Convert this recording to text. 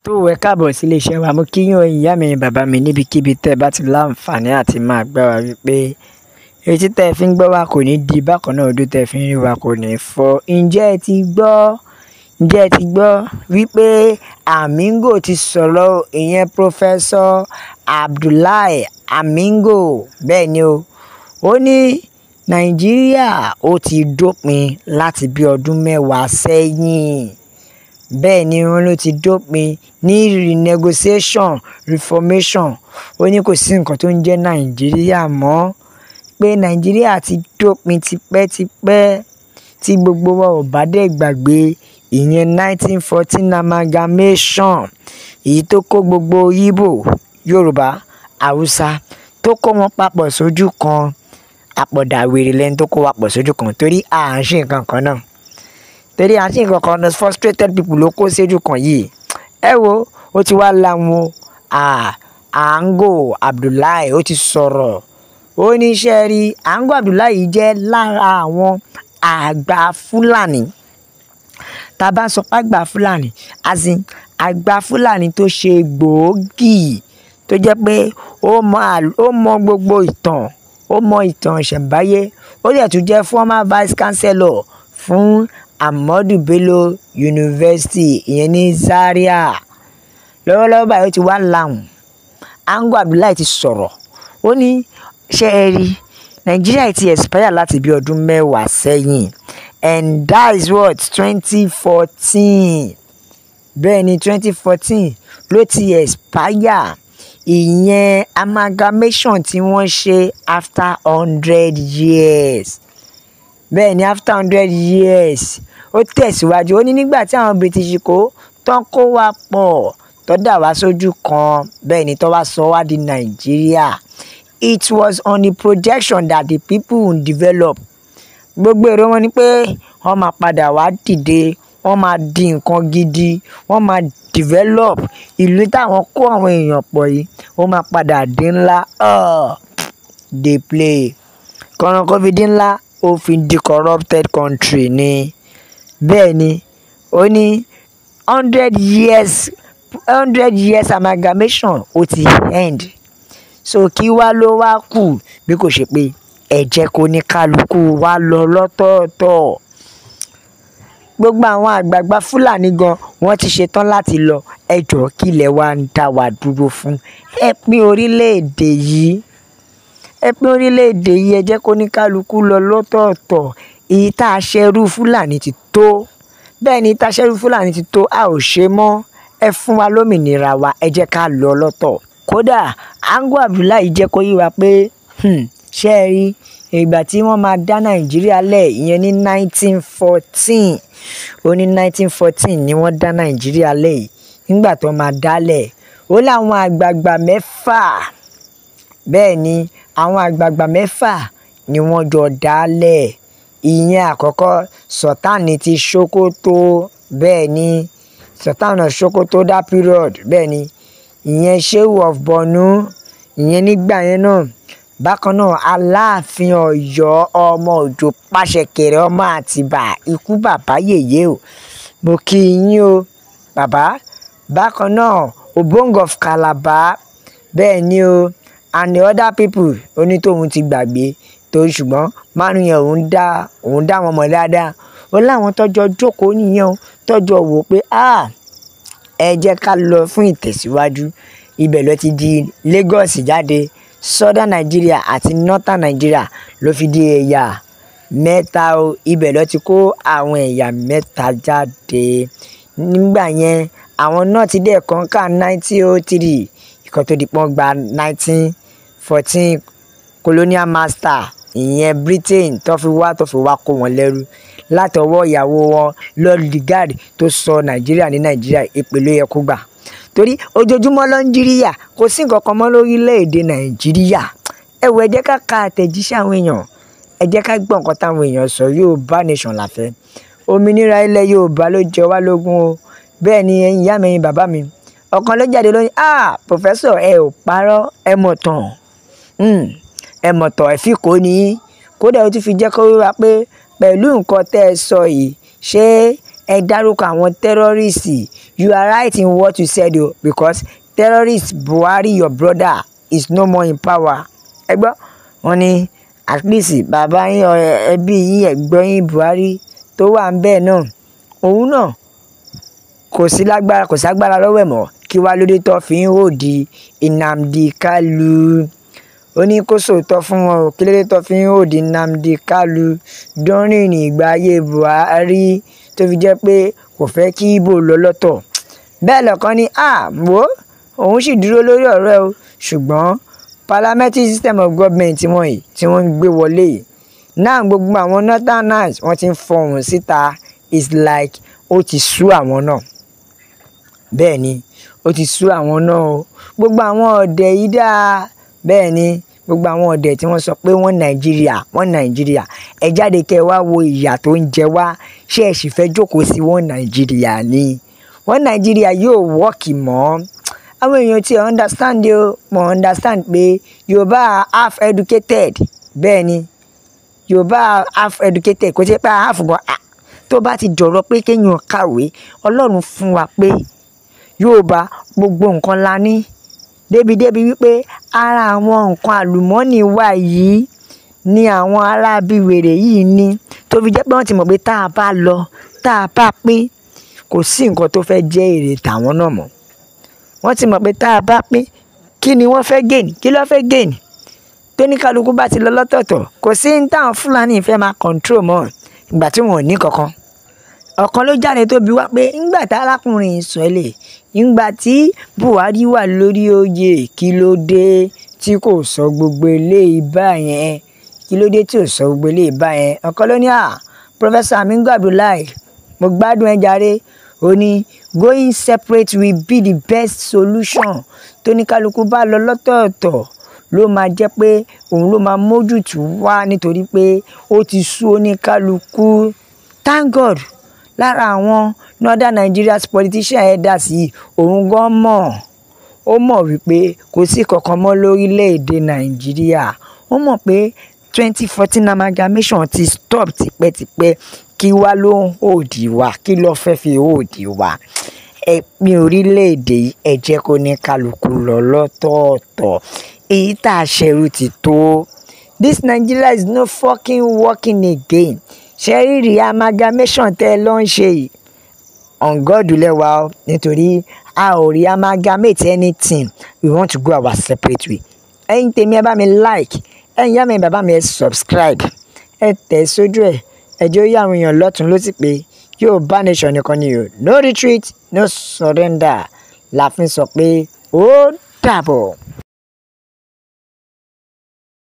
Tó ẹ káàbọ̀ sí iléeṣẹ́ wa. Mo kí yín o, ìyá mi, bàbá mi, níbikíbi tẹ́ ẹ bá ti láǹfààní àti máa gbọ́ wa wípé etí tẹ́ ẹ fi ń gbọ́ wa kò ní di bákan náà, ojú tẹ́ ẹ fi ń rí wa kò ní fọ́. Ǹjẹ́ ẹ ti gbọ́? Ǹjẹ́ ẹ ti gbọ́ wípé Amingo ti sọ̀rọ̀? Ìyẹn Professor Abdullahi Amingo. Bẹ́ẹ̀ ni o, ó ní Nàìjíríà ó ti dópin láti bí ọdún 10 sẹ́yìn. Bẹ́ẹ̀ ni wọ́n ló ti dópin ní renegotiation, reformation. Ó ní kò sí nǹkan tó ń jẹ́ Nàìjíríà mọ́, pé Nàìjíríà ti dópin tipẹ́tipẹ́. Tí gbogbo wa ò bá dẹ̀ gbàgbé ìyẹn 1914 amalgamation, èyí tó kó gbogbo Ìgbò, Yorùbá, Haúsá, tó kó wọn papọ̀ sójú kan. Àpọ̀dà wèrè lẹni tó kó wa pọ̀ sójú kan, torí à ń ṣe nǹkan kan náà, torí à ń ṣe nǹkan kan náà. Frustrated people ló kó sójú kan yìí. Ẹ wo, ó ti wá láwọn Ango Abdullahi, ó ti sọ̀rọ̀. Ó ní iṣẹ́ rí. Ango Abdullahi jẹ́ lára àwọn àgbà Fúlàní. Tá a bá sọ pé àgbà Fúlàní, as in àgbà Fúlàní tó ṣe gbòógì, tó jẹ́ pé ó mọ gbogbo ìtàn, ó mọ ìtàn ìṣẹ̀ǹbáyé. Ó dẹ̀ tún jẹ́ former vice chancellor fún Ahmadu Bello University, ìyẹn ní Zaria. Lọ́wọ́lọ́wọ́ báyìí, ó ti wá láwùn. Ango Abdullahi ti sọ̀rọ̀. Ó ní ṣé ẹ rí, Nàìjíríà ti expire láti bí ọdún 10 sẹ́yìn, and that is what, 2014. Bẹ́ẹ̀ ni, 2014 ló ti expire, ìyẹn amalgamation tí wọ́n ṣe after 100 years. Bẹ́ẹ̀ ni, after 100 years. Ó tẹ̀síwájú, ó ní nígbà tí àwọn British kó tán kó wa pọ̀, tó dà wá sójú kan, bẹ́ẹ̀ ni, tó wá sọ wá di Nàìjíríà, it was on the projection that the people would develop. Gbogbo èrò wọn ni pé wọ́n máa padà wá dìde, wọ́n máa di nǹkan gidi, wọ́n máa develop ìlú táwọn kó àwọn èèyàn pọ̀ yìí, ó máa padà dín ńlá. Dey play kọ̀ọ̀ràn kó fi dín ńlá, ó fi di corrupted country ni. Bẹ́ẹ̀ ni, ó ní 100 years, 100 years amalgamation, ó ti end. So kí wá ló wá kù bí kò ṣe pé ẹ jẹ́ kó ní kálukú wa lọ lọ́tọ̀ọ̀tọ̀? Gbogbo àwọn àgbààgbà Fúlàní gan, wọ́n ti ṣetán láti lọ. Ẹ jọ̀ọ́, kí lẹ wá ń dá wa dúró fún? Ẹ pín orílẹ̀-èdè yìí, ẹ pín orílẹ̀-èdè yìí, ẹ jẹ́ kó ní kálukú lọ lọ́tọ̀ọ̀tọ̀. Èyí tá a ṣerú Fúlàní ti tó. Bẹ́ẹ̀ ni, tá a ṣerú Fúlàní ti tó, a ò ṣe mọ́. Ẹ fún wa lómìnira wa, ẹ jẹ́ ká lọ lọ́tọ̀. Kódà Ango Abdullahi jẹ́ kó yé wa pé ṣé ẹ rí ìgbà tí wọ́n máa dá Nàìjíríà lẹ̀, ìyẹn ní 1914, ó ní 1914 ni wọ́n dá Nàìjíríà lẹ̀ yìí. Nígbà tó máa dálẹ̀, ó láwọn àgbààgbà 6. Bẹ́ẹ̀ ni, àwọn àgbààgbà 6 ni wọ́n jọ dálẹ̀. Ìyẹn àkọ́kọ́, Sultan ti Sokoto. Bẹ́ẹ̀ ni, Sultan of Sokoto that period. Bẹ́ẹ̀ ni, ìyẹn Shehu of Borno, ìyẹn nígbà yẹn náà. Bákan náà, Aláàfin Ọ̀yọ́, ọmọ Òjò Pàṣẹkẹrẹ, ọmọ Àtìbà, ikú bàbá yèyé o, mo kí yín o bàbá. Bákan náà, Obong of Calabar. Bẹ́ẹ̀ ni o, and the other people onítòhun ti gbàgbé torí, ṣùgbọ́n márùn yẹn òun dá wọn mọ̀ dáadáa. Ó láwọn tọ́jọ́ jókòó nìyẹn o, tọ́jọ́ wò pé, ah, ẹ jẹ́ ká lọ fún ìtẹ̀síwájú. Ibẹ̀ ló ti di Lagos jáde, Southern Nigeria àti Northern Nigeria ló fi di ẹ̀yà mẹ́ta o. Ibẹ̀ ló ti kó àwọn ẹ̀yà mẹ́ta jáde nígbà yẹn. Àwọn náà ti dẹ̀ conquer 1903, ìkan tó di pọ́n gba 1914 colonial master, ìyẹn Britain, tó fi wá kó wọn lẹ́rú látọwọ́ ìyàwó wọn, Lord Lugard, tó sọ Nàìjíríà ní Nàìjíríà. Èpè ló yẹ kó gbà, torí ojoojúmọ́ ló ń jíríyà, kò sí nǹkan kan mọ́ lórílẹ̀‐èdè Nàìjíríà. Ẹ wò, ẹ jẹ́ ká ka àtẹ̀jíṣẹ́ àwọn èèyàn, ẹ jẹ́ ká gbọ́ nǹkan táwọn èèyàn sọ. Yorùbá nation la fẹ́, òmìnira ilẹ̀ Yorùbá ló jẹ wá lógún o. Bẹ́ẹ̀ ni, ẹ̀yin ìyá mi, ẹ̀yin bàbá mi, ọ̀kan ló jáde lónìí. Ah, professor, ẹ ò parọ́, ẹ mọ̀ tán, ẹ mọ̀ tán, ẹ fi kò ní. Kódà ó tún fi jẹ́ kó wá pé pẹ̀lú nǹkan tẹ́ ẹ sọ yìí, ṣé Ẹ dárúkọ àwọn terrorists. You are right in what you said o, because terrorist Buhari, your brother, is no more in power. Ẹ gbọ́, wọ́n ní at least bàbá yín, ẹbí yín, ẹ̀gbọ́n yín Buhari tó wà ń bẹ́ẹ̀ náà, òun náà kò sí lágbára, kò ságbára lọ́wọ́ ẹ̀ mọ́. Kí wá lóde tó fi ń hold Nnamdi Kanu? Ó ní kó sòótọ́ fún wọn o, kí lóde tó fi ń hold Nnamdi Kanu during ìgbà ayé Buhari, tó fi jẹ́ pé kò fẹ́ kí Igbo lọ lọ́tọ̀? Bẹ́ẹ̀ lọ́kàn ní à wò, òun sì dúró lórí ọ̀rọ̀ ẹ o, ṣùgbọ́n parliamentary system of government wọn yìí tí wọ́n ń gbé wọlé yìí náà, gbogbo àwọn northerners, wọ́n ti ń fọhùn síta. Is like ó ti sú àwọn náà. Bẹ́ẹ̀ ni, ó ti sú àwọn náà o. Gbogbo àwọn ọ̀dẹ̀ yìí dáa. Bẹ́ẹ̀ ni, gbogbo àwọn ọ̀dẹ̀ tí wọ́n sọ pé wọ́n Nàìjíríà, wọ́n Nàìjíríà, ẹ jáde kẹ́ ẹ wá wo ìyà tó ń jẹ wá. Ṣé ẹ sì fẹ́ jókòó sí wọ́n Nàìjíríà ni? Wọ́n Nàìjíríà yóò work mọ́. Àwọn èèyàn tí understand o, mo understand pé Yorùbá half educated. Bẹ́ẹ̀ ni, Yorùbá half educated, kò sí pé half gan. Tó bá ti dọ̀rọ̀ pé kéèyàn kàwé, Ọlọ́run fún wa pé Yorùbá, gbogbo nǹkan la ní, débi-débi wípé ara àwọn nǹkan àlùmọ́ọ́nì wa yìí ni àwọn aráabíwèrè yìí ní, tó fi jẹ́ pé wọ́n ti mọ̀ pé tá a bá lọ, tá a bá pín, kò sí nǹkan tó fẹ́ jẹ́ èrè tàwọn náà mọ́. Wọ́n ti mọ̀ pé tá a bá pín, kí ni wọ́n fẹ́ gain? Kí ló fẹ́ gain? Tóníkàlùkù bá ti lọ lọ́tọ̀ọ̀tọ̀, kò sí ní táwọn Fúlàní fẹ́ máa control mọ́ ìgbà tí wọn ò ní kankan. Ọ̀kan ló jáde tó bi wá pé ńgbà tá arákùnrin yìí sọ lè ńgbà tí Buhari wà lórí oyè, kí ló dé tí kò sọ gbogbo eléyìí báyẹn? Kí ló dé tí ò sọ gbogbo eléyìí báyẹn? Ọ̀kan ló ní à, Professor Amingu Abdullahi, mo gbádùn ẹ jàre. Ó ní going separate will be the best solution. Tóníkàlùkù bá lọ lọ́tọ̀ọ̀tọ̀ ló máa jẹ́ pé òun ló máa mójútùú wá, nítorí pé ó ti sú oníkálukú. Thank God, lára àwọn northern Nigeria's politician elders yìí, òun gan mọ̀, ó mọ̀ wípé kò sí kankan mọ́ lórílẹ̀‐èdè Nàìjíríà. Ó mọ̀ pé 2014 amalgamation ti stop tipẹ́tipẹ́. Kí wá ló ń hold wa? Kí ló fẹ́ fi hold wa? Ẹ pín orílẹ̀‐èdè yìí, ẹ jẹ́ kó ní kálukú lọ lọ́tọ̀ọ̀tọ̀. Èyí tá a ṣẹrú ti tó. This Nigeria is no fucking working again. Ṣe rí amalgamation tẹ́ ẹ lọ ń ṣe yìí, on God lẹ́wà o, nítorí a ò rí amalgamate anything. We want to go our separate way. Ẹ̀yin tèmi, ẹ bá mi like. Ẹ̀yin ìyá mi, bàbá mi, ẹ subscribe, ẹ tẹ̀ sójú ẹ̀, ẹ jẹ́ ó yá àwọn èèyàn lọ́tún ló sì pé Yorùbá nation nìkan ni o. No retreat, no surrender la fi ń sọ pé ó dàbọ̀.